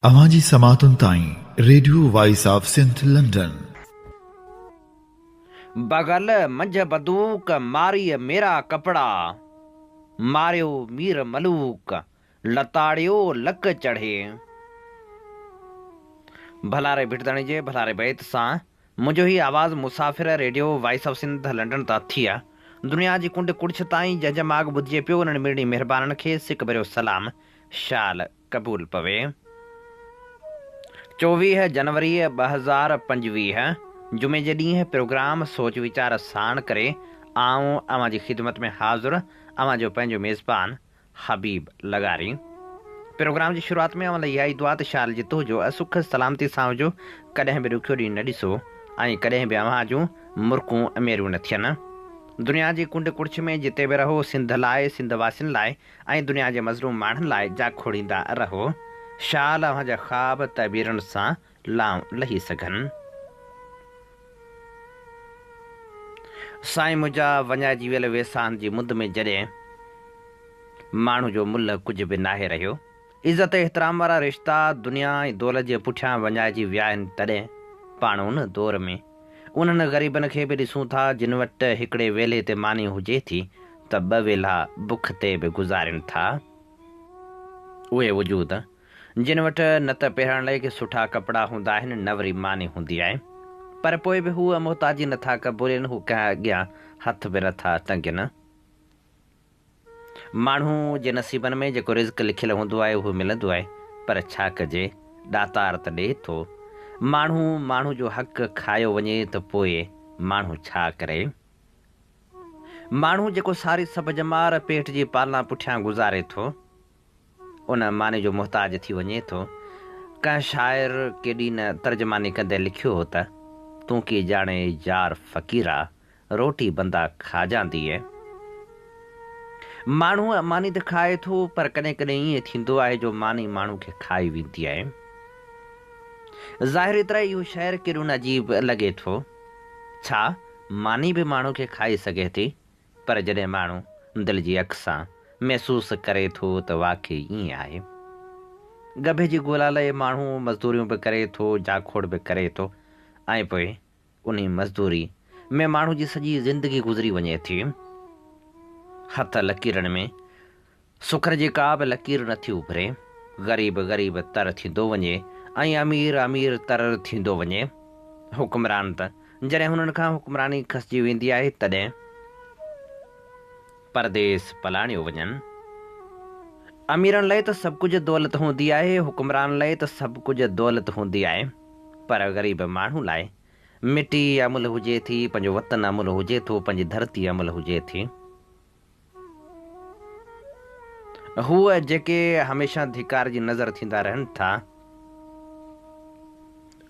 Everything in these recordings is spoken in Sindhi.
اوهان جي سماعتن تائين radio voice of Sindh London. بغل منجهه بدوڪ، ماريء ميرا ڪپڙا، ماريو مير ملوڪ، لتاڙيو لڪ چڙهي. ڀلاري ڀٽ ڌڻي جي ڀلاري بيت سان منهنجو هي آواز مسافر radio voice of Sindh London تان ٿي دنيا جي ڪنڊ ڪڙڇ تائين جنهن جنهن ماڳ ٻڌجي پيو انهن مڙني مهربانن کي سڪ ڀريو سلام شال قبول پوي. 24 جنوري 2025 جمعي جي ڏينهن پروگرام سوچ ويچار ساڻ ڪري آئون اوهان جي خدمت ۾ حاضر اوهان جو پنهنجو ميزبان حبيب لغاري. پروگرام جي شروعات ۾ اوهان لاء اها ئي دعا ته شال جت هجو سک سلامتي سان هجو ڪڏهن به ڏکيو ڏينهن نه ڏسو ۽ ڪڏهن به اوهان جون مرڪون ميريون نه ٿين. دنيا جي ڪنڊ ڪڙڇ ۾ جتي به رهو سنڌ لاء سنڌ واسين لاء ۽ دنيا جي مظلوم ماڻهن لاء جاکوڙيندا رهو. شال اوهان جا خواب تعبيرن سان لانء لهي سگهن. سائين منهنجا وڃائجي ويل ويساهن جي مند ۾ جڏهن ماڻهو جو ملهه ڪجهه به ناهي رهيو، عزت احترام وارا رشتا دنيا ۽ دولت جي پٺيان وڃائجي ويا آهن تڏهن پاڻ ان دور ۾ انهن غريبن کي به ڏسون ٿا جن وٽ هڪڙي ويلي تي ماني هجي ٿي ته ٻه ويلا بک تي به گذارين ٿا. اهي وجود جن وٽ نه ته پهرڻ لئه ڪي سٺا ڪپڙا هوندا آهن نه وري ماني هوندي آهي پر پوء به هو محتاجي نٿا قبولين هو ڪنهن اڳيان هٿ به نٿا ٽنگين. ماڻهو جي نصيبن ۾ جيڪو رزق لکيل هوندو آهي اهو ملندو آهي پر ڇا ڪجي ڏاتار ته ڏئي ٿو. ماڻهو ماڻهو جو حق کايو وڃي ته پوء ماڻهو ڇا ڪري. ماڻهو جيڪو ساري سڀ ڄمار پيٽ جي پالنا پٺيان گذاري ٿو ان ماني جو محتاج ٿي وڃي ٿو. ڪنهن شاعر ڪيڏي نه ترجماني ڪندي لکيو هو ته، تون ڪي ڄاڻي يار فقيرا روٽي بندا کاجاندي اي. ماڻهو ماني ته کائي ٿو پر ڪڏهن ڪڏهن ائين ٿيندو آهي جو ماني ماڻهو کي کائي ويندي آهي. ظاهري طرح اهو شعر ڪيڏو نه عجيب لڳي ٿو. ڇا ماني به ماڻهو کي کائي سگهي ٿي؟ پر جڏهن ماڻهو دل جي اک سان محسوس ڪري ٿو ته واقعي ائين آهي. ڳڀي جي ڳولا لئه ماڻهو مزدوريون به ڪري ٿو، جاکوڙ به ڪري ٿو ۽ پوء انهي مزدوري ۾ ماڻهو جي سڄي زندگي گذري وڃي ٿي. هٿ لڪيرن ۾ سکر جي ڪا به لڪير نٿي اڀري. غريب غريب تر ٿيندو وڃي ۽ امير امير تر ٿيندو وڃي. حڪمران ته جڏهن هنن کان حڪمراني کسجي ويندي آهي تڏهن پرديس پلاڻيو وڃن. اميرن لئه ته سڀ ڪجهه دولت هوندي آهي، حڪمران لئه ته سڀ ڪجهه دولت هوندي آهي. پر غريب ماڻهو لاء مٽي املهه هجي ٿي، پنهنجو وطن املهه هجي ٿو، پنهنجي ڌرتي املهه هجي ٿي. هو جيڪي هميشه ڌڪار جي نظر ٿيندا رهن ٿا،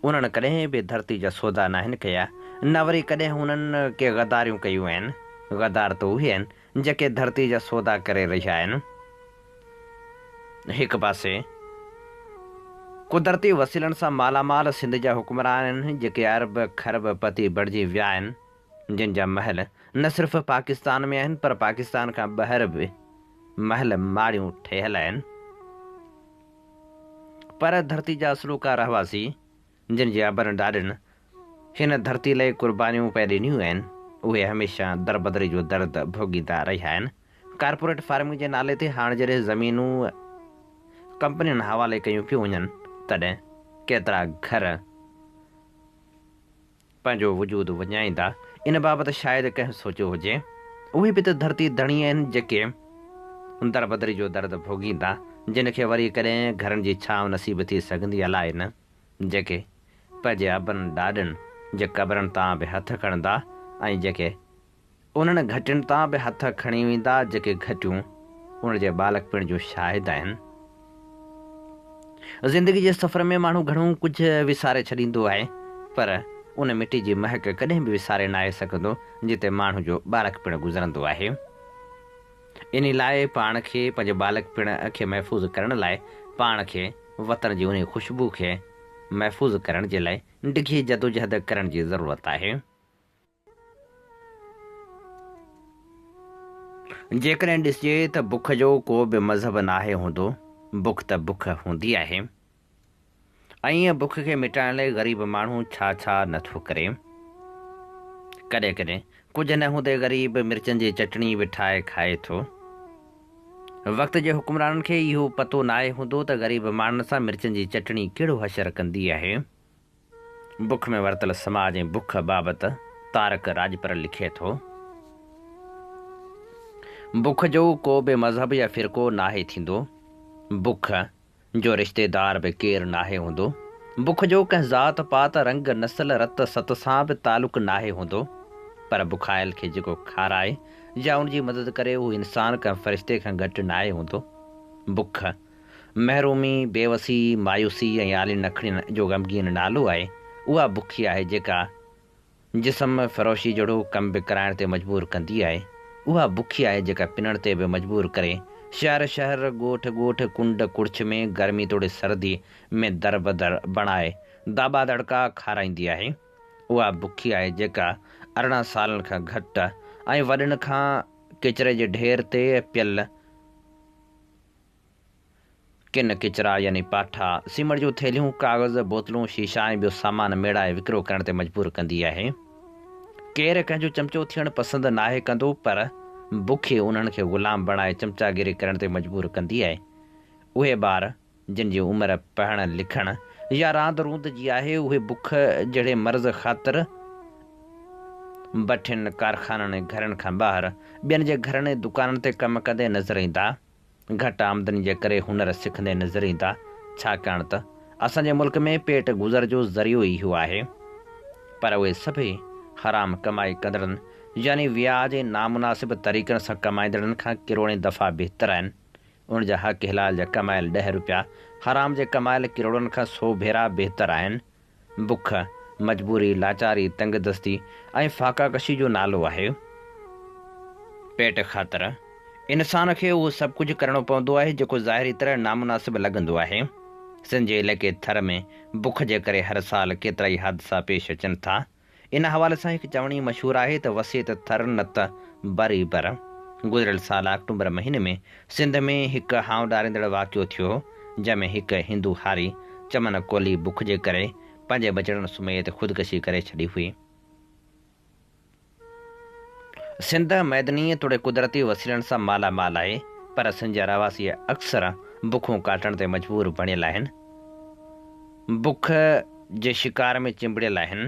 انهن ڪڏهن به ڌرتي جا سودا ناهن ڪيا، نه وري ڪڏهن هنن ڪي غداريون ڪيون آهن. غدار ته اهي آهن، جيڪي ڌرتي جا سودا ڪري رهيا آهن. هڪ پاسي قدرتي وسيلن سان مالا مال سنڌ جا حڪمران آهن جيڪي ارب کرب پتي بڻجي ويا آهن جن جا محل نه صرف پاڪستان ۾ آهن پر پاڪستان کان ٻاهر به محل ماڙيون ٺهيل آهن پر ڌرتي جا اصلوڪا رهواسي جن جي ابن ڏاڏن هن ڌرتي لئه قربانيون پئي ڏنيون آهن، اهي هميشه دربدري جو درد ڀوڳيندا رهيا آهن. ڪارپوريٽ فارمنگ جي نالي تي هاڻ جڏهن زمينون ڪمپنين حوالي ڪيون پيون وڃن، تڏهن ڪيترا گهر پنهنجو وجود وڃائيندا، ان بابت شايد ڪنهن سوچيو هجي. اهي به ته ڌرتي ڌڻي آهن، جيڪي دربدري جو درد ڀوڳيندا، جن کي وري ڪڏهن گهرن جي ڇانو نصيب ٿي سگهندي الائي نه. جيڪي پنهنجي ابن ڏاڏن جي قبرن تان به هٿ کڻندا ۽ جيڪي انهن گهٽين تان به هٿ کڻي ويندا جيڪي گهٽيون ان جي ٻالڪپڻ جون شاهد آهن. زندگي جي سفر ۾ ماڻهو گهڻو ڪجهه وساري ڇڏيندو آهي پر ان مٽي جي مهڪ ڪڏهن به وساري ناهي سگهندو جتي ماڻهو جو ٻالڪپڻ گذرندو آهي. انهي لاء پاڻ کي پنهنجي ٻالڪپڻ کي محفوظ ڪرڻ لاء پاڻ کي وطن جي انهي خوشبو کي محفوظ ڪرڻ جي لاء ڊگهي جدوجهد ڪرڻ جي ضرورت آهي. جيڪڏهن ڏسجي ته بک جو ڪو به مذهب ناهي هوندو، بک ته بک هوندي آهي. ائين بک کي مٽائڻ لاء غريب ماڻهو ڇا ڇا نه ٿو ڪري. ڪڏهن ڪڏهن ڪجهه نه هوندي غريب مرچن جي چٽڻي به ٺاهي کائي ٿو. وقت جي حڪمرانن کي اهو پتو ناهي هوندو ته غريب ماڻهن سان مرچن جي چٽڻي ڪهڙو حشر ڪندي آهي. بک ۾ ورتل سماج ۽ بک بابت طارق راڄپر لکي ٿو. بک جو ڪو به مذهب يا فرقو ناهي ٿيندو. بک جو رشتيدار به ڪير ناهي هوندو. بک جو ڪنهن ذات پات، رنگ، نسل، رت ست سان به تعلق ناهي هوندو. پر بکايل کي جيڪو کارائي يا ان جي مدد ڪري اهو انسان ڪنهن فرشتي کان گهٽ ناهي هوندو. بک، محرومي، بيوسي، مايوسي ۽ آلين اکڙين جو غمگين نالو آهي. اها بک ئي آهي جيڪا جسم فروشي جهڙو ڪم به ڪرائڻ تي مجبور ڪندي آهي. اها بک ئي آهي جيڪا پنڻ تي به مجبور ڪري شهر شهر، ڳوٺ ڳوٺ، ڪنڊ ڪڙڇ ۾ گرمي توڙي سردي ۾ دربدر بڻائي داٻا دڙڪا کارائيندي آهي. اها بک ئي آهي جيڪا 18 سالن کان گهٽ ۽ وڏن کان ڪچري جي ڍير تي پيل ڪن ڪچرا يعني پاٺا، سيمٽ جون ٿيلهيون، ڪاغذ، بوتلون، شيشا ۽ ٻيو سامان ميڙائي وڪرو ڪرڻ تي مجبور ڪندي آهي. ڪير ڪنهن جو چمچو ٿيڻ پسند ناهي ڪندو پر بک ئي انهن کي غلام بڻائي چمچاگيري ڪرڻ تي مجبور ڪندي آهي. اهي ٻار جن جي عمر پڙهڻ لکڻ يا راند روند جي آهي اهي بک جهڙي مرض خاطر بٺين، ڪارخانن ۽ گهرن کان ٻاهر ٻين جي گهرن ۽ دڪانن تي ڪم ڪندي نظر ايندا. گهٽ آمدني جي ڪري هنر سکندي نظر ايندا، ڇاڪاڻ ته اسان جي ملڪ ۾ پيٽ گذر جو ذريعو ئي اهو آهي. پر اهي سڀئي حرام ڪمائي ڪندڙن يعني وياج ۽ نامناسب طريقن سان ڪمائيندڙن کان ڪروڙين دفعا بهتر آهن. ان جا حق حلال جا ڪمايل ڏهه روپيا حرام جي ڪمايل ڪروڙن کان سو ڀيرا بهتر آهن. بک، مجبوري، لاچاري، تنگدستي ۽ فاقه ڪشي جو نالو آهي. پيٽ خاطر انسان کي اهو سڀ ڪجهه ڪرڻو پوندو آهي جيڪو ظاهري طرح نامناسب لڳندو آهي. سنڌ جي علائقي ٿر ۾ بک جي ڪري هر سال ڪيترائي حادثا پيش اچن ٿا. ان حوالي سان هڪ چوڻي مشهور آهي ته وسي ته ٿر نه ته بر ئي بر. گذريل سال آڪٽومبر مهيني ۾ سنڌ ۾ هڪ هانء ڏاريندڙ واقعو ٿيو هو، جنهن ۾ هڪ هندو هاري چمن ڪولهي بک جي ڪري پنهنجي ٻچڙن سميت خودڪشي ڪري ڇڏي هئي. سنڌ معدني توڙي قدرتي وسيلن سان مالا مال آهي، پر سنڌ جا رهواسي اڪثر بکون ڪاٽڻ تي مجبور بڻيل آهن. بک جي شڪار ۾ چنبڙيل آهن.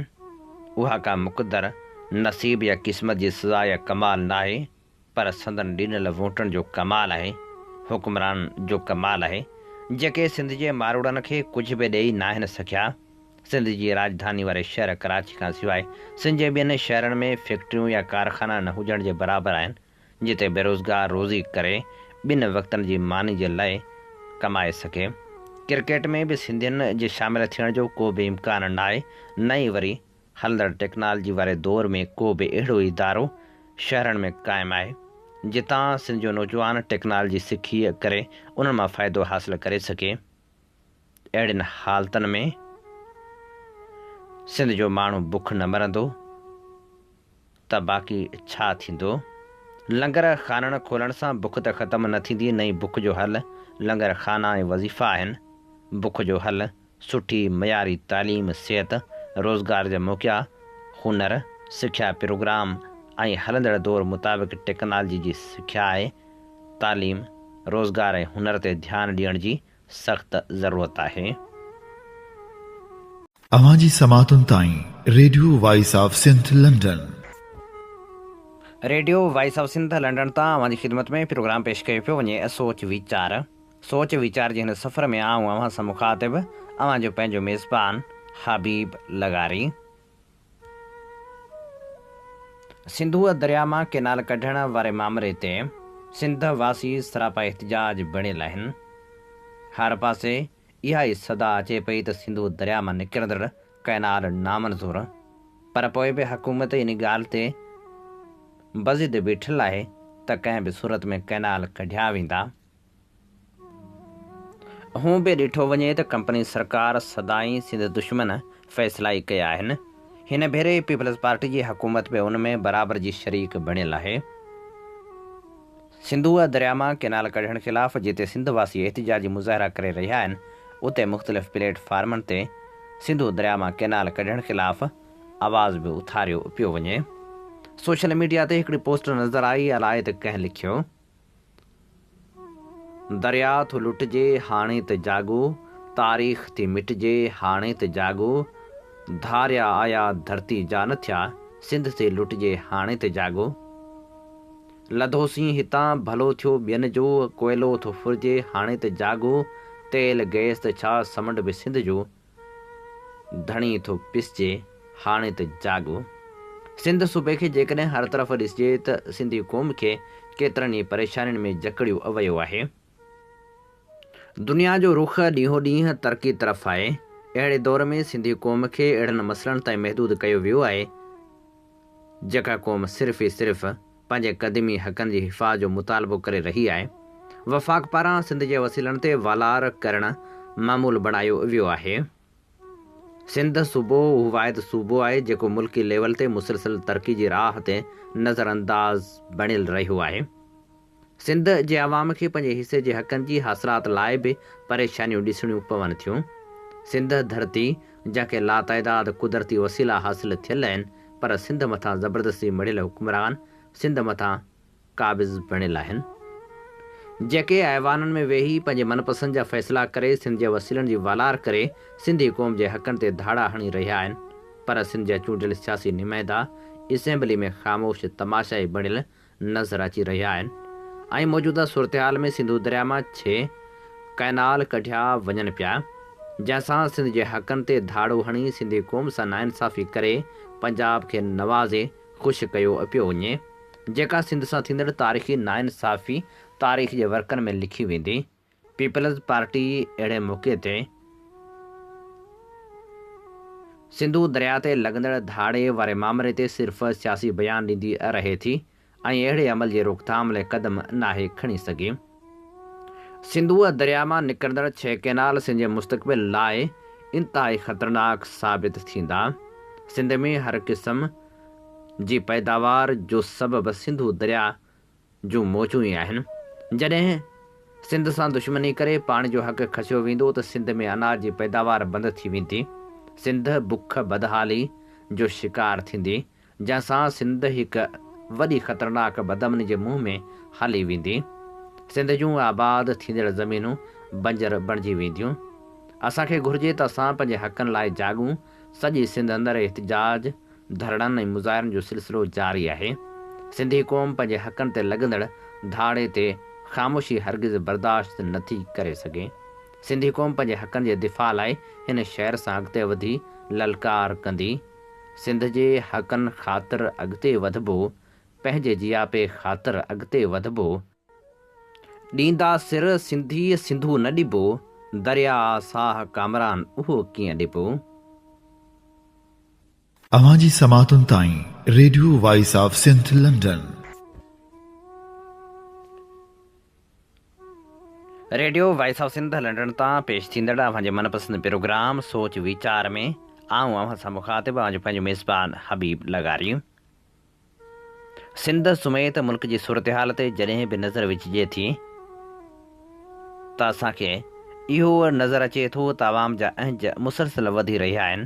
اها ڪا مقدر، نصيب يا قسمت جي سزا يا ڪمال ناهي، پر سندن ڏنل ووٽن جو ڪمال آهي، حڪمرانن جو ڪمال آهي، جيڪي سنڌ جي ماروئڙن کي ڪجهه به ڏيئي ناهن سگهيا. سنڌ جي راڄڌاني واري شهر ڪراچي کان سواء سنڌ جي ٻين شهرن ۾ فيڪٽريون يا ڪارخانا نه هجڻ جي برابر آهن، جتي بيروزگار روزي ڪري ٻن وقتن جي ماني جي لاء ڪمائي سگهي. ڪرڪيٽ ۾ به سنڌين جي شامل ٿيڻ جو ڪو به امڪان ناهي نه ئي وري هلندڙ ٽيڪنالجي واري دور ۾ ڪو به اهڙو ادارو شهرن ۾ قائم آهي جتان سنڌ جو نوجوان ٽيڪنالجي سکي ڪري انهن مان فائدو حاصل ڪري سگهي. اهڙين حالتن ۾ سنڌ جو ماڻهو بک نه مرندو ته باقي ڇا ٿيندو؟ لنگر خانن کولڻ سان بک ته ختم نه ٿيندي نه ئي بک جو حل لنگر خانا ۽ وظيفا آهن. بک جو حل سٺي معياري تعليم، صحت، روزگار جا موقعا، هنر، سکيا پروگرام ۽ هلندڙ دور مطابق ٽيڪنالجي جي سکيا آهي. تعليم، روزگار ۽ هنر تي ڌيان ڏيڻ جي سخت ضرورت آهي. اوهان جي سماعتن تائين radio voice of Sindh London. Radio voice of Sindh London تان اوهان جي خدمت ۾ پروگرام پيش ڪيو پيو وڃي سوچ ويچار. سوچ ويچار جي هن سفر ۾ آئون اوهان سان مخاطب اوهان جو پنهنجو ميزبان حبيب لغاري. سنڌوء درياء مان ڪينال ڪڍڻ واري مامري تي سنڌ واسي سراپا احتجاج بڻيل آهن. هر پاسي اها ئي صدا اچي پئي ته سنڌو درياء مان نڪرندڙ ڪئنال نامنظور، پر پوء به حڪومت ان ڳالهه تي بضد بيٺل آهي ته ڪنهن به صورت ۾ ڪئنال ڪڍيا ويندا. هونء به ڏٺو وڃي ته ڪمپني سرڪار سدائين سنڌ دشمن فيصلا ئي ڪيا آهن. هن ڀيري پيپلز پارٽي جي حڪومت به ان ۾ برابر جي شريڪ بڻيل آهي. سنڌوء درياء مان ڪينال ڪڍڻ خلاف جتي سنڌ واسي احتجاجي مظاهرا ڪري رهيا آهن، اتي مختلف پليٽ فارمن تي سنڌو درياء مان ڪئنال ڪڍڻ خلاف آواز به اٿاريو پيو وڃي. سوشل ميڊيا تي هڪڙي پوسٽ نظر آئي الائي ته ڪنهن لکيو. درياء ٿو لٽجي هاڻي ته جاڳو، تاريخ ٿي مٽجي هاڻي ته جاڳو، ڌاريا آيا ڌرتي جا نه ٿيا، سنڌ ٿي لٽجي هاڻي ته جاڳو. لڌوسين هتان ڀلو ٿيو ٻين جو، ڪوئلو ٿو ڦرجي هاڻي ته جاڳو، تيل گئس ته ڇا سمنڊ به سنڌ جو، ڌڻي ٿو پسجي هاڻي ته جاڳو. سنڌ صوبي کي جيڪڏهن هر طرف ڏسجي ته سنڌي قوم کي ڪيترن ئي پريشانين ۾ جڪڙيو ويو آهي. دنيا جو رخ ڏينهون ڏينهن ترقي طرف آهي. اهڙي دور ۾ سنڌي قوم کي اهڙن مسئلن تائين محدود ڪيو ويو آهي، جيڪا قوم صرف ئي صرف پنهنجي قديمي حقن جي حفاظت جو مطالبو ڪري رهي آهي. وفاق پاران سنڌ جي وسيلن تي والار ڪرڻ معمول بڻايو ويو آهي. سنڌ صوبو اهو واحد صوبو آهي جيڪو ملڪي ليول تي مسلسل ترقي جي راهه تي نظر انداز بڻيل رهيو آهي. سنڌ جي عوام کي پنهنجي حصي جي حقن جي حاصلات لاء به پريشانيون ڏسڻيون پون ٿيون. سنڌ ڌرتي جنهن کي لاتعداد قدرتي وسيلا حاصل ٿيل آهن پر سنڌ مٿان زبردستي مڙهيل حڪمران سنڌ مٿان قابض بڻيل آهن، جيڪي ايوانن ۾ ويهي پنهنجي من پسند جا فيصلا ڪري سنڌ جي وسيلن جي والار ڪري سنڌي قوم جي حقن تي ڌاڙا هڻي رهيا آهن پر سنڌ جا چونڊيل سياسي نمائندا اسيمبلي ۾ خاموش تماشائي بڻيل نظر اچي رهيا آهن ۽ موجوده صورتحال ۾ سنڌو درياء مان ڇهه ڪئنال ڪڍيا وڃن پيا جنهن سان سنڌ جي حقن تي ڌاڙو هڻي سنڌي قوم سان ناانصافي ڪري پنجاب کي نوازي خوش ڪيو پيو وڃي، جيڪا سنڌ سان ٿيندڙ تاريخي ناانصافي تاريخ جي ورقن ۾ لکي ويندي. پيپلز پارٽي اهڙي موقعي تي سنڌو درياء تي لڳندڙ ڌاڙي واري مامري تي صرف سياسي بيان ڏيندي رهي ٿي ۽ اهڙي عمل جي روڪٿام لاء قدم ناهي کڻي سگهي. سنڌوء درياء مان نڪرندڙ ڇهه ڪئنال سنڌ جي مستقبل لاء انتهائي خطرناڪ ثابت ٿيندا. سنڌ ۾ هر قسم جي پيداوار جو سبب سنڌو درياء جون موجون ئي آهن. جڏهن سنڌ سان دشمني ڪري پاڻي جو حق کسيو ويندو ته سنڌ ۾ اناج جي پيداوار بند ٿي ويندي. سنڌ بک بدحالي جو شڪار ٿيندي. جنهن سان سنڌ هڪ وڏي خطرناڪ بدامني جي منهن ۾ هلي ويندي. سنڌ جون آباد ٿيندڙ زمينون بنجر بڻجي وينديون. اسان کي گهرجي ته اسان پنهنجي حقن لاء جاڳون. سڄي سنڌ اندر احتجاج، ڌرڻن ۽ مظاهرن جو سلسلو جاري آهي. سنڌي قوم پنهنجي حقن تي لڳندڙ ڌاڙي تي خاموشي هرگز برداشت نه ٿي ڪري سگهي. سنڌي قوم پنهنجي حقن جي دفاع لاء هن شعر سان اڳتي وڌي للڪار ڪندي. سنڌ جي حقن خاطر اڳتي وڌبو، پنهنجي جياپي خاطر اڳتي وڌبو. ڏيندا سر سنڌيء سنڌو نه ڏبو، درياء آ ساهه ڪامران اهو ڪيئن ڏبو. اوهان جي سماعتن تائين radio voice of Sindh London. Radio voice of Sindh London تان پيش ٿيندڙ اوهان جي من پسند پروگرام سوچ ويچار ۾ آئون اوهان سان مخاطب اوهان جو پنهنجو ميزبان حبيب لغاري. سنڌ سميت ملڪ جي صورتحال تي جڏهن به نظر وجهجي ٿي ته اسان کي اهو نظر اچي ٿو ته عوام جا اهنج مسلسل وڌي رهيا آهن.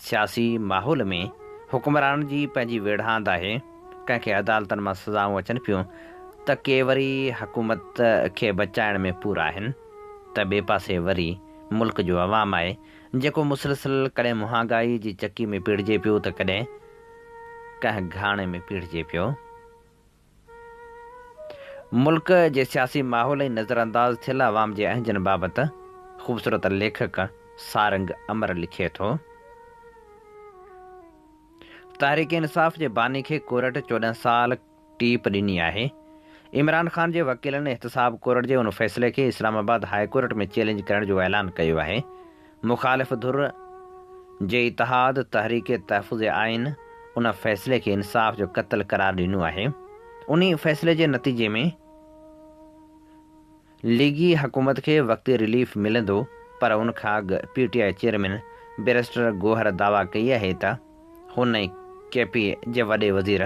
سياسي ماحول ۾ حڪمرانن جي پنهنجي ويڙهاند آهي، ڪنهن کي عدالتن مان سزائون اچن پيون ته ڪي وري حڪومت کي بچائڻ ۾ پورا آهن ته ٻئي پاسي وري ملڪ جو عوام آهي جيڪو مسلسل ڪڏهن مهانگائي جي چڪي ۾ پيڙجي پيو ته ڪڏهن ڪنهن گهاڻي ۾ پيڙجي پيو. ملڪ جي سياسي ماحول ۽ نظرانداز ٿيل عوام جي اهنجن بابت خوبصورت ليکڪ سارنگ امر لکي ٿو. تحريڪ انصاف جي باني کي ڪورٽ 14 سال ٽيپ ڏني آهي. عمران خان جي وڪيلن احتساب ڪورٽ جي ان فيصلي کي اسلام آباد هاء ڪورٽ ۾ چئلينج ڪرڻ جو اعلان ڪيو آهي. مخالف ڌر جي اتحاد تحريڪ تحفظ آئين ان فيصلي کي انصاف جو قتل قرار ڏنو آهي. انهي فيصلي جي نتيجي ۾ ليگي حڪومت کي وقتي رليف ملندو پر ان کان اڳ P T I chairman barrister Gohar دعويٰ ڪئي آهي ته هن ۽ ڪي پي جي وڏي وزير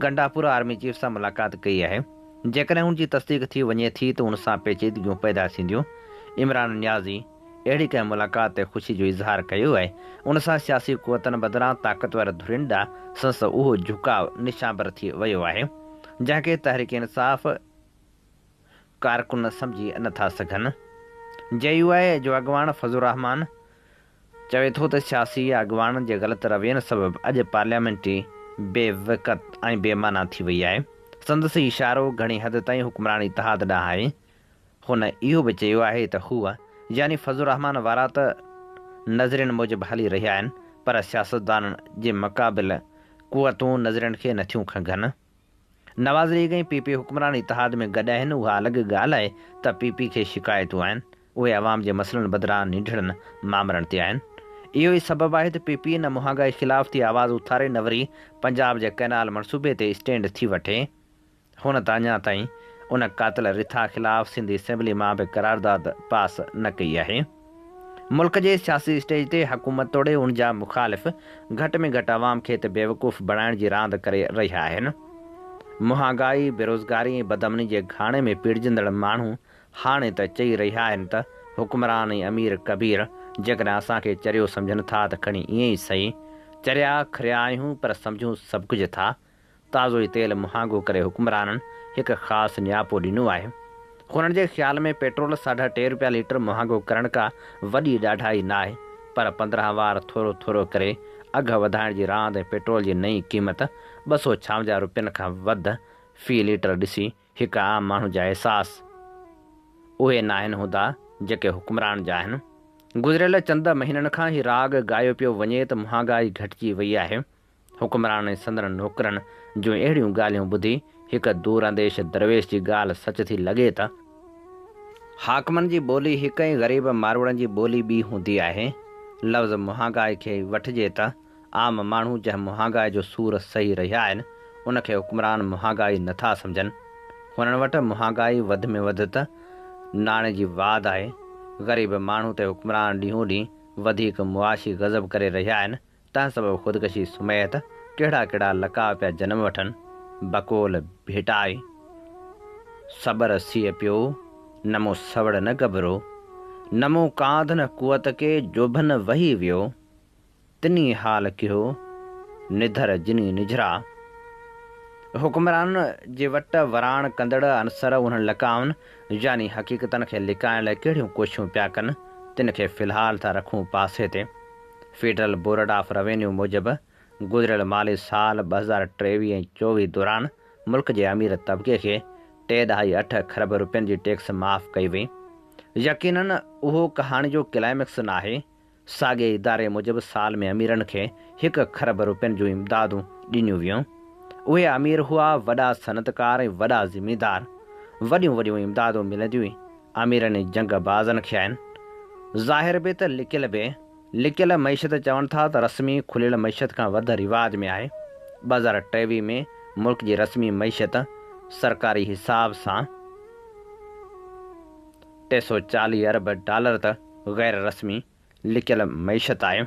گنڊاپور آرمي چيف سان ملاقات ڪئي آهي. جيڪڏهن ان جي تصديق ٿي وڃي ٿي ته ان سان پيچيدگيون پيدا ٿينديون. عمران نيازي اهڙي ڪنهن ملاقات تي خوشي جو اظهار ڪيو آهي، ان سان سياسي قوتن بدران طاقتور ڌرين ڏانهن سندس اهو جهڪاء نشانبر ٿي ويو آهي، جنهن کي تحريڪ انصاف ڪارڪن سمجهي نه ٿا سگهن. جي يو آء جو اڳواڻ فضل الرحمان چوي ٿو ته سياسي اڳواڻن جي غلط روين سبب اڄ پارليامينٽ ئي بي وقعت ۽ بي معنيٰ ٿي وئي آهي. سندس اشارو گهڻي حد تائين حڪمران اتحاد ڏانهن آهي. هن اهو به چيو آهي ته هو يعني فضل الرحمان وارا ته نظرين موجب هلي رهيا آهن پر سياستدانن جي مقابل قوتون نظرين کي نٿيون کنگهن. نواز ليگ ۽ پي پي حڪمران اتحاد ۾ گڏ آهن اها الڳ ڳالهه آهي ته پي پي کي شڪايتون آهن اهي عوام جي مسئلن بدران ننڍڙن مامرن تي آهن اهو ئي سبب آهي ته پي پي نه مهانگائي خلاف ٿي آواز اٿاري نه وري پنجاب جي ڪئنال منصوبي تي اسٽينڊ ٿي وٺي هن ته اڃا تائين ان قاتل رٿا خلاف سنڌ اسيمبلي مان به قرارداد پاس نه ڪئي آهي. ملڪ جي سياسي اسٽيج تي حڪومت توڙي ان جا مخالف گهٽ ۾ گهٽ عوام کي ته بيوقوف بڻائڻ جي راند ڪري رهيا آهن. مهانگائي، بيروزگاري ۽ بدامني جي گهاڻي ۾ پيڙجندڙ ماڻهو هاڻي ته چئي رهيا آهن ته حڪمران ۽ امير ڪبير جيڪڏهن اسان کي چريو سمجهن ٿا ته کڻي ائين ئي سهي. چريا کريا آهيون پر سمجهون سڀ ڪجهه ٿا. تازو ئي تيل مهانگو ڪري حڪمرانن هڪ خاص نياپو ڏنو آهي. هنن جي خيال ۾ پيٽرول ساڍا ٽي روپيا ليٽر مهانگو ڪرڻ ڪا وڏي ڏاڍائي ناهي پر 15 وار ٿورو ٿورو ڪري اگهه وڌائڻ جي راند ۽ پيٽرول جي نئين قيمت 256 روپين کان وڌ في ليٽر ڏسي هڪ عام ماڻهو جا احساس اهي ناهن هوندا جيڪي حڪمران جا آهن. گذريل چند مهينن کان هي راڳ ڳايو پيو وڃي ته مهانگائي گهٽجي وئي آهي. حڪمران ۽ سندن نوڪرن جون اهڙيون ڳالهيون ٻڌي هڪ دور انديش درويش جي ڳالهه سچ ٿي لڳي ته. حاڪمن جي ٻولي هڪ ۽ غريب ماروئڙن جي ٻولي ٻي هوندي آهي. لفظ مهانگائي کي وٺجي ته عام ماڻهو جنهن مهانگائي جو سور سهي رهيا آهن، ان کي حڪمران مهانگائي نه ٿا سمجهن. هنن وٽ مهانگائي وڌ ۾ وڌ ته ناڻي جي واڌ آهي. غريب ماڻهو تي حڪمران ڏينهون ڏينهن وڌيڪ معاشي غضب ڪري رهيا آهن. تنهن سبب خودڪشي سميت ڪهڙا ڪهڙا لقاء پيا جنم وٺن، بقول ڀٽائي، صبر سيء پيو، نه مون سوڙ نه گبرو، نه مون ڪانڌ نه قوت ڪي جوڀن وهي ويو، تني حال ڪيهو، نڌر جني نجهرا. حڪمرانن جي وٽ وراڻ ڪندڙ عنصر انهن لقائن يعني حقيقتن کي لڪائڻ لاء ڪهڙيون ڪوششون پيا ڪن، تن کي في الحال ٿا رکون پاسي تي. فيڊرل بورڊ آف روينيو موجب گذريل مالي سال 2023 ۽ 24 دوران ملڪ جي امير طبقي کي 3.8 کرب روپين جي ٽيڪس معاف ڪئي وئي. يقينن اهو ڪهاڻي جو ڪلائمڪس ناهي. ساڳئي اداري موجب سال ۾ اميرن کي 1 کرب روپين جون امدادون ڏنيون ويون. اهي امير هئا وڏا صنعتڪار ۽ وڏا زميندار. وڏيون وڏيون امدادون ملنديون ئي اميرن ۽ جنگ بازن کي آهن. ظاهر به ته لڪيل به. لڪيل معيشت چون ٿا ته رسمي کليل معيشت کان وڌ رواج ۾ آهي. 2023 ۾ ملڪ جي رسمي معيشت سرڪاري حساب سان 340 ارب ڊالر ته غير رسمي لڪيل معيشت آهي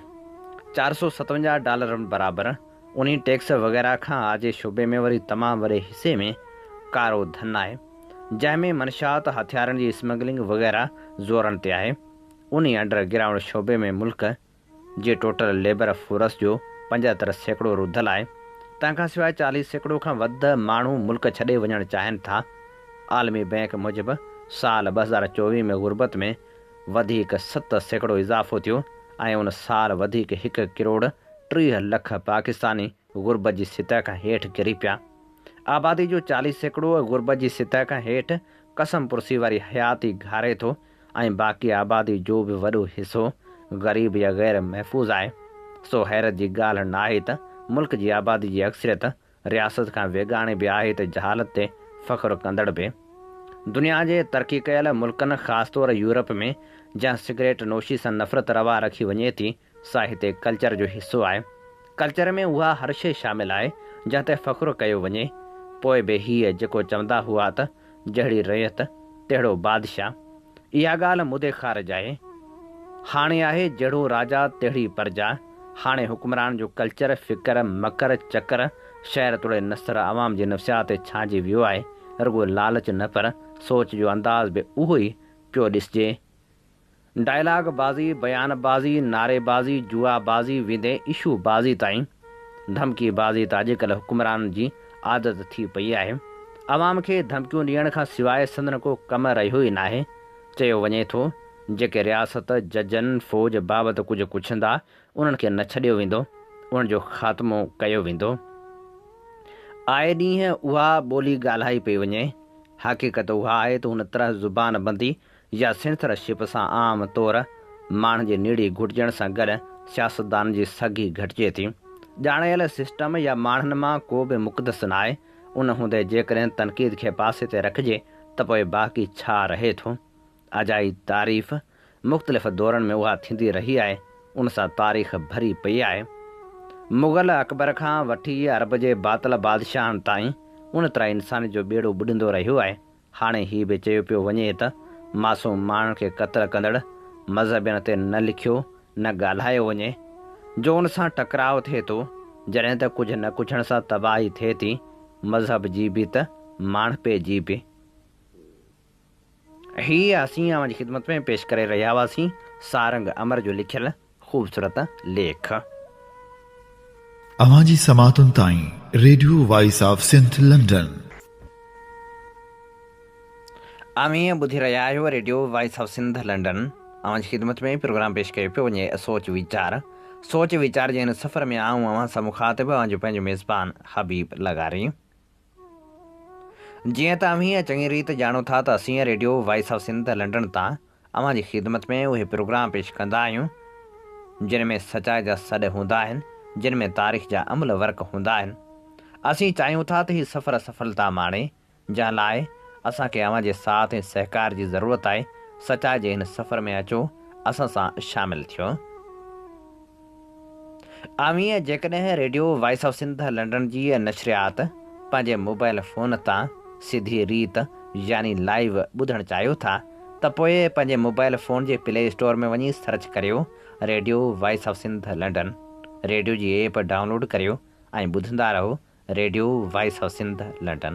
457 ڊالرن برابر. انهي ٽيڪس وغيره کان آجي شعبي ۾ وري تمام وڏي حصي ۾ ڪارو ڌن آهي، جنهن ۾ منشيات، هٿيارن جي اسمگلنگ وغيره زورن تي آهي. انهي انڊر گرائونڊ شعبي ۾ ملڪ جي ٽوٽل ليبر فورس جو 75% رڌل آهي. تنهن کان سواء 40% کان وڌ ماڻهو ملڪ ڇڏي وڃڻ چاهين ٿا. عالمي بئنڪ موجب سال 2024 ۾ غربت ۾ وڌيڪ 7% اضافو ٿيو ۽ ان سال وڌيڪ 1 ڪروڙ 30 لک پاڪستاني غربت جي سطح کان هيٺ ڪري پيا. آبادي جو 40% غربت جي سطح کان هيٺ قسم پرسي واري حياتي گهاري ٿو ۽ باقي آبادي جو به وڏو حصو غريب يا غير محفوظ آهي. سو حيرت جي ڳالهه ناهي ته ملڪ جي آبادي جي اڪثريت رياست کان ويڳاڻي به آهي ته جهالت تي فخر ڪندڙ به. دنيا جي ترقي ڪيل ملڪن خاص طور يورپ ۾ جنهن سگريٽ نوشي سان نفرت روا رکي وڃي ٿي سا هتي ڪلچر جو حصو آهي. ڪلچر ۾ اها هر شيء شامل آهي جنهن تي فخر ڪيو وڃي. پوء به هيء جيڪو چوندا هئا ته جهڙي رعيت تهڙو بادشاهه. اها ڳالهه مدي خارج آهي. هاڻي آهي جهڙو راجا تهڙي پرجا. هاڻي حڪمران جو ڪلچر، فڪر، مڪر، چڪر، شعر توڙي نثر عوام جي نفسيات تي ڇانئجي ويو آهي. رڳو لالچ نه پر سوچ جو انداز به اهو ئي پيو ڏسجي. ڊائلاگ بازي، بيان بازي، نعري بازي، جوا بازي ويندي اشو بازي تائين ڌمڪي بازي ته اڄڪلهه حڪمرانن جي عادت ٿي پئي آهي. عوام کي ڌمڪيون ڏيڻ کان سواء سندن ڪو ڪم رهيو ئي ناهي. چيو وڃي ٿو، جيڪي رياست، ججن، فوج بابت ڪجهه ڪڇندا، انهن کي نه ڇڏيو ويندو، انهن جو خاتمو ڪيو ويندو. آئي ڏينهن اها ٻولي ڳالهائي پئي وڃي. حقيقت اها آهي ته ان طرح زبان بندي يا سينسر شپ سان عام طور ماڻهن جي نيڙي گهٽجڻ سان گڏ سياستدانن جي سگهه ئي گهٽجي ٿي. ڄاڻايل سسٽم يا ماڻهن مان ڪو به مقدس ناهي، ان هوندي جيڪڏهن تنقيد کي پاسي تي رکجي ته پوء باقي ڇا رهي ٿو؟ اجائي تعريف مختلف دورن ۾ اها ٿيندي رهي آهي، ان سان تاريخ ڀري پئي آهي. مغل اڪبر کان وٺي عرب جي باطل بادشاهن تائين ان طرح انسانيت جو ٻيڙو ٻڏندو رهيو آهي. هاڻي هي به چيو پيو وڃي ته معصوم ماڻهن کي قتل ڪندڙ مذهبين تي نه لکيو نه ڳالهايو وڃي جو ان سان ٽڪراء ٿئي ٿو، جڏهن ته ڪجهه نه ڪڇڻ سان تباهي ٿئي ٿي، مذهب جي به ته ماڻهپي جي به. هي اسين اوهان جي خدمت ۾ پيش ڪري رهيا هئاسين سارنگ امر جو لکيل خوبصورت ليک. اوهان جي سماعتن تائين radio voice of Sindh London. اوهين ٻڌي رهيا آهيو radio voice of Sindh London. اوهان جي خدمت ۾ پروگرام پيش ڪيو پيو وڃي سوچ ويچار. سوچ ويچار جي هن سفر ۾ آئون اوهان سان مخاطب اوهان جو پنهنجو ميزبان حبيب لغاري. جيئن ته اوهين چڱي ريت ڄاڻو ٿا ته اسين radio voice of Sindh London تان اوهان جي خدمت ۾ اهي پروگرام پيش ڪندا آهيون جن ۾ سچائي جا سڏ هوندا آهن جن ۾ تاريخ جا املهه ورق هوندا آهن. اسين چاهيون ٿا ته هي سفر سڦلتا ماڻي جنهن لاء اسان کي اوهان جي ساٿ ۽ سهڪار جي ضرورت آهي، سچائي جي هن سفر ۾ اچو، اسان سان شامل ٿيو. اوهين جيڪڏهن radio voice of Sindh London جي نشريات پنهنجي موبائل فون تان سڌي ريت يعني لائيو ٻڌڻ چاهيو ٿا ته پوء پنهنجي موبائل فون جي پلي اسٽور ۾ وڃي سرچ ڪريو radio voice of Sindh London radio جي ايپ ڊائونلوڊ ڪريو ۽ ٻڌندا رهو radio voice of Sindh London.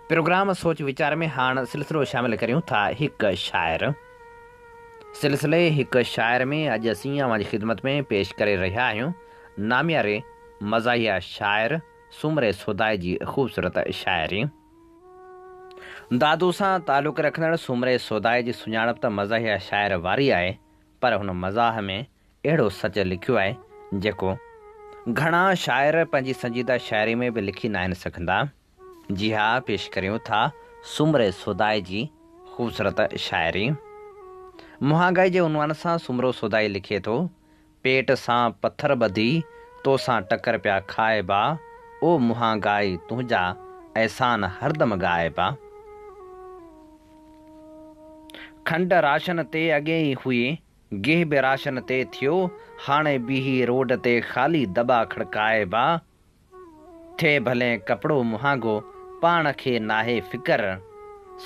Programme سوچ ويچار ۾ هاڻ سلسلو شامل ڪريون ٿا هڪ شاعر. سلسلي هڪ شاعر ۾ اڄ اسين اوهان جي خدمت ۾ پيش ڪري رهيا آهيون نامياري مزاحيه شاعر سومري سودائي جي خوبصورت شاعري. دادو سان تعلق رکندڙ سومري سودائي جي سڃاڻپ ته مزاحيه شاعر واري آهي پر هن مزاح ۾ اهڙو سچ لکيو آهي جيڪو گهڻا شاعر پنهنجي سنجيده شاعري ۾ به لکي ناهن سگهندا. جي ها پيش ڪريون ٿا سومري سودائي جي خوبصورت شاعري. مهانگائي جي عنوان سان سومرو سودائي لکي ٿو، پيٽ سان پٿر ٻڌي تو سان ٽڪر پيا کائبا، او مهانگائي تنهنجا احسان هردم ڳائبا. کنڊ راشن تي اڳي ئي هئي، گيهه به راشن تي ٿيو، هاڻي بيهي روڊ تي خالي دٻا کڙڪائبا. ٿئي ڀلين ڪپڙو مهانگو، پاڻ کي ناهي فڪر.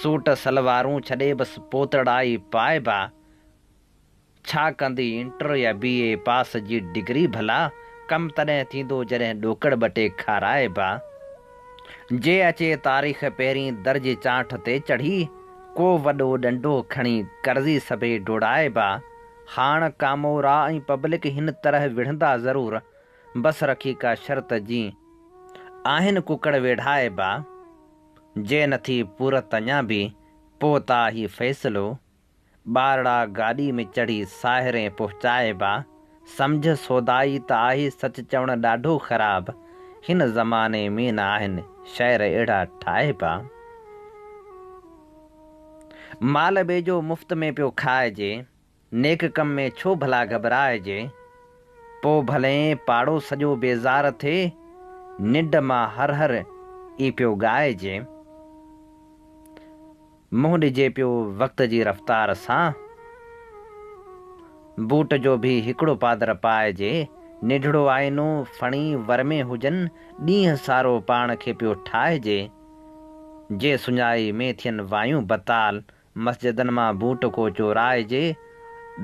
سوٽ سلوارون ڇڏي بس پوتڙا ئي پائبا. ڇا ڪندي انٽر يا بي اي پاس جي ڊگري ڀلا، ڪم تڏهن ٿيندو جڏهن ڏوڪڙ ٻٽي کارائبا. جي اچي تاريخ پهرين در جي چانٺ تي چڙهي، ڪو وڏو ڏنڊو کڻي قرضي سڀئي ڊوڙائبا. هاڻ ڪامورا ۽ پبلڪ هن طرح وڙهندا ضرور، بس رکي ڪا شرط جي آهن ڪڪڙ ويڙهائبا. جي نه ٿي پورت اڃا به پو تا هي فيصلو، ٻارڙا گاڏي ۾ چڙهي ساهرين پهچائبا. سمجهه سودائي ته آهي سچ چوڻ ڏاڍو خراب، هن زماني ۾ نه آهن شعر اهڙا ٺاهبا. مال ٻئي جو مفت ۾ پيو کائجي، نيڪ ڪم ۾ ڇو ڀلا گهٻرائجي. پو ڀلين پاڙو سڄو بيزار ٿئي، ننڊ مان هر هر ئي پيو ڳائجي. منهن ڏجي پيو وقت جي رفتار سان. بوٽ جو ڀي هڪڙو پادر پائجي. ننڍڙو آئينو ڦڻي ور ۾ هجن، ڏينهن سارو پاڻ کي پيو ٺاهجي. جي سڃائي ۾ ٿين وايون بتال، مسجدن مان بوٽ ڪو چورائجي.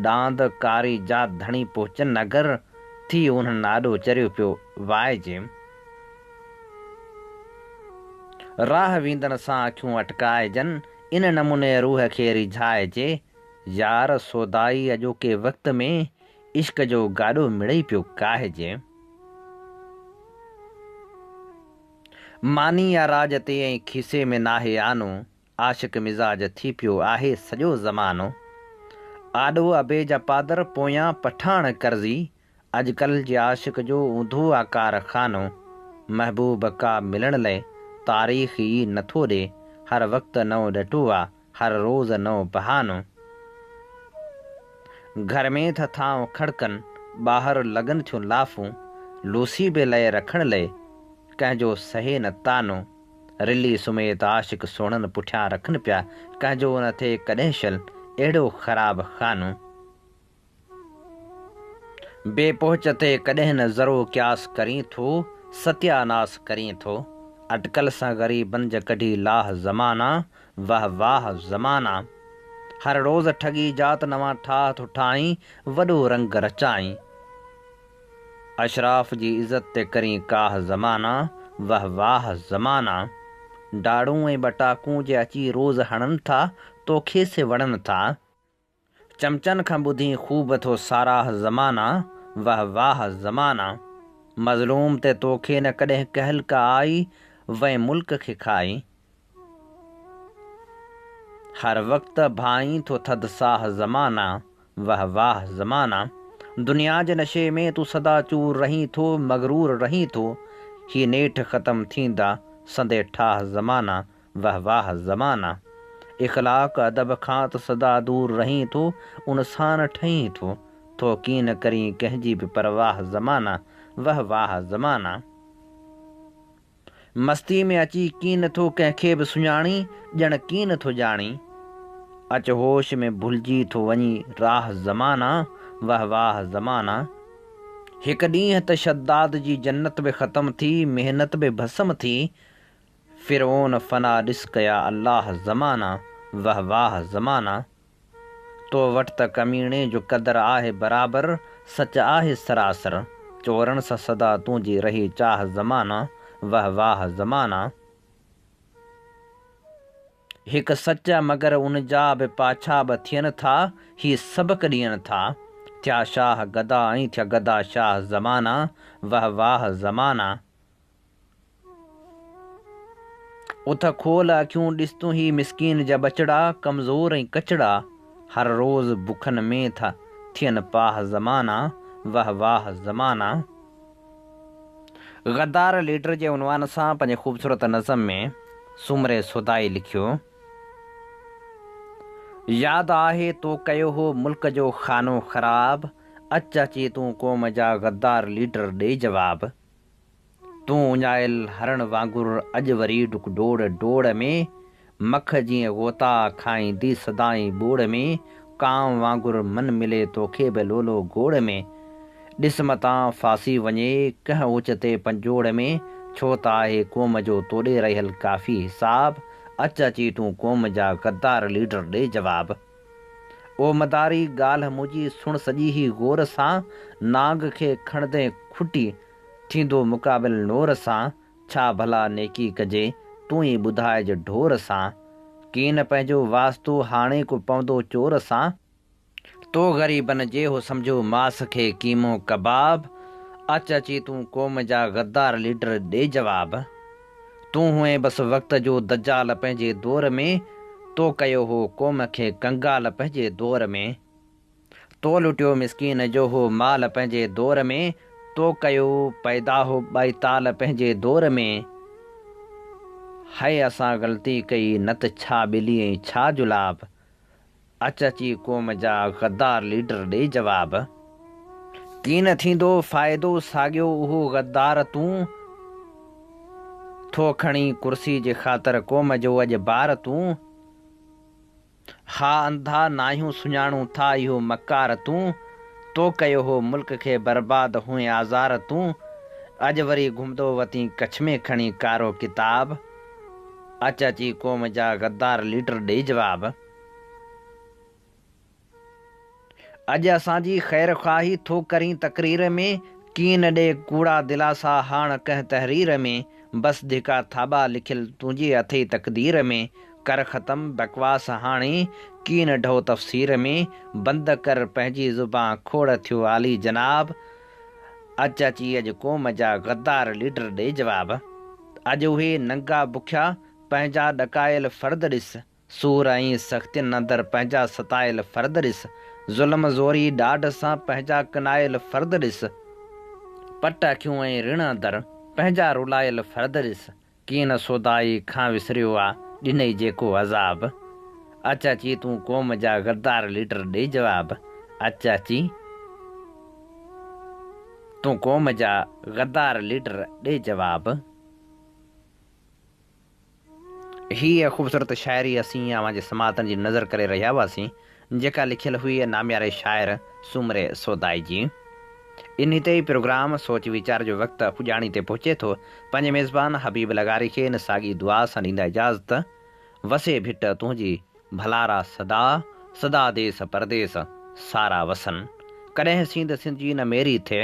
ڏاند ڪاري جا ڌڻي پهچن اگر، ٿي انهن آڏو چريو پيو وائجي. راهه ويندن سان اکيون اٽڪائجن، ان نموني روح کي ريجهائجي، يار سودائي اڄوڪي وقت ۾ عشق جو گاڏو مڙئي پيو ڪاهجي. ماني آ راڄ تي ۽ کيسي ۾ ناهي آنو، عاشق مزاج ٿي پيو آهي سڄو زمانو. آڏو ابي جا پادر پويان پٺاڻ قرضي، اڄڪلھ جي عاشق جو اونڌو آ ڪارخانو، محبوب ڪا ملڻ لئه تاريخ ئي نٿو ڏي، هر وقت نئون ڏٽو آ، هر روز نئون بهانو. گهر ۾ ٿا ٿانء کڙڪن، ٻاهر لڳن ٿيون لافون، لوسي به لئه رکڻ لئه ڪنهن جو سهي نه طعنو. رلي سميت عاشق سهڻن پٺيان رکن پيا، ڪنهن جو نه ٿئي ڪڏهن شل اهڙو خراب خانو. بي پهچ تي ڪڏهن نه ذرو قياس ڪرين ٿو، ستيا ناس ڪرين ٿو. اٽڪل سان غريبن جا ڪڍي لاهه زمانا، وه واهه زمانا. هر روز ٺڳي جات نوان ٺاهه ٿو ٺاهين، وڏو رنگ رچائين. اشراف جي عزت تي ڪرين ڪاهه زمانا، وه واهه زمانا. ڊاڙون ۽ ٻٽاڪون جي اچي روز هڻن ٿا، توکي سي وڻن ٿا. چمچن کان ٻڌين خوب ٿو ساراهه زمانا، وه واهه زمانا. مظلوم تي توکي نه ڪڏهن ڪهل ڪا آئي، وئين ملڪ کي کائي. هر وقت ڀائين ٿو ٿڌ ساهه زمانا، وه واهه زمانا. دنيا جي نشي ۾ تون سدا چور رهين ٿو، مغرور رهين ٿو. هي نيٺ ختم ٿيندا سندي ٺاهه زمانا، وه واه زمانا! اخلاق ادب کان ته سدا دور رهين ٿو، انسان ٺهين ٿو، ٿو ڪين ڪرين ڪنهن جي به پرواهه زمانا! وه واه زمانا! مستي ۾ اچي ڪين ٿو ڪنهن کي به سڃاڻين، ڄڻ ڪين ٿو ڄاڻين. اچ هوش ۾ ڀلجي ٿو وڃين راهه زمانا! وه واه زمانا! هڪ ڏينهن ته شداد جي جنت به ختم ٿي، محنت به ڀسم ٿي، فرعون فنا ڏس ڪيا الله زمانا وه واه زمانا تو وٽ ته ڪميڻي جو قدر آهي برابر سچ آهي سراسر چورن سان سدا تنهنجي رهي چاهه زمانا وه واه زمانا هڪ سچ مگر ان جا به پاڇا به ٿين ٿا هي سبق ڏين ٿا ٿيا شاهه گدا ۽ ٿيا گدا شاهه زمانا وه واه زمانا. اٿ کول اکيون ڏس تون هي مسڪين جا ٻچڙا ڪمزور ۽ ڪچڙا هر روز بکن ۾ ٿا ٿين پاهه زمانا وه واه زمانا. غدار ليڊر جي عنوان سان پنهنجي خوبصورت نظم ۾ سومري سودائي لکيو. ياد آهي تو ڪيو هو ملڪ جو خانو خراب اچ اچي تون قوم جا غدار ليڊر ڏي جواب. تون اڃايل هرڻ وانگر اڄ وري ڊڪ ڊوڙ ڊوڙ ۾، مک جيئن غوطا کائيندي سدائين ٻوڙ ۾، ڪانء وانگر من ملي توکي به لولو گوڙ ۾، ڏس متان ڦاسي وڃي ڪنهن اوچتي پنجوڙ ۾، ڇو ته آهي قوم جو توڏي رهيل ڪافي حساب، اچ اچي تون قوم جا غدار ليڊر ڏي جواب. او مداري ڳالهه منهنجي سڻ سڄي هي غور سان، نانگ کي کڻندين کٽي ٿيندو مقابل نور سان، ڇا ڀلا نيڪي ڪجي تون ئي ٻڌائج ڍور سان، ڪين پنهنجو واسطو هاڻي ڪو پوندو چور سان، تو غريبن جي هو سمجهو ماس کي قيمو ڪباب، اچ اچي تون قوم جا غدار ليڊر ڏي جواب. تون هئين بس وقت جو دجال پنهنجي دور ۾، تو ڪيو هو قوم کي ڪنگال پنهنجي دور ۾. تو لٽيو مسڪين جو هو مال پنهنجي دور ۾، تو ڪيو پيدا هو ٻائيتال پنهنجي دور ۾. هئي اسان غلطي ڪئي نه ته ڇا ٻلي ۽ ڇا جلاب، اچ اچي قوم جا غدار ليڊر ڏي جواب. ڪين ٿيندو فائدو ساڳيو اهو غدار تون، ٿو کڻين ڪرسي جي خاطر قوم جو اڄ بار تون. ها انڌا ناهيون سڃاڻون ٿا اهو مڪار تون، تو ڪيو هو ملڪ کي برباد هئين آزار تون، اڄ وري گهمندو وتين ڪڇ ۾ کڻي ڪارو ڪتاب، اچ اچي قوم جا غدار ليڊر ڏي جواب. اڄ اسان جي خير خواهي ٿو ڪرين تقرير ۾، ڪين ڏي ڪوڙا دلاسا هاڻ ڪنهن تحرير ۾، بس ڌڪا ٿاٻا لکيل تنهنجي اٿئي تقدير ۾، ڪر ختم بڪواس هاڻي، ڪين ڍو تفسير ۾، بند ڪر پنهنجي زبان کوڙ ٿيو عالي جناب، اچ اچي اڄ قوم جا غدار ليڊر ڏي جواب، اڄ اهي ننگا بکيا پنهنجا ڏڪايل فرد ڏس، سور ۽ سختين اندر پنهنجا ستايل فرد ڏس، ظلم زوري ڏاڍ سان پنهنجا ڪنايل فرد ڏس، پٽ اکيون ۽ رڻ اندر پنهنجا رلايل فرد ڏس، ڪيئن نه سودائي کان وسريو آ ڏنئي جيڪو عذاب، اچ اچي تون قوم جا غدار ليڊر ڏي جواب، اچ اچي تون قوم جا غدار ليڊر ڏي جواب. هيء خوبصورت شاعري اسين اوهان جي سماعتن جي نذر ڪري رهيا هئاسين، جيڪا لکيل هئي نامياري شاعر سومري سودائي جي. انهي تي ئي پروگرام سوچ ويچار جو وقت پڄاڻي تي پهچي ٿو. پنهنجي ميزبان حبيب لغاري کي ان ساڳي دعا سان ڏيندا اجازت، وسي ڀٽ تنهنجي ڀلارا سدا، سدا ديس پرديس سارا وسن. ڪڏهن سينڌ سنڌجي نه ميري ٿئي،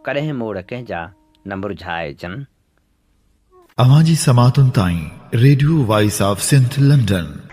ڪڏهن موڙ ڪنهن جا نه مرجهائجن. اوهان جي سماعتن تائين radio voice of Sindh London.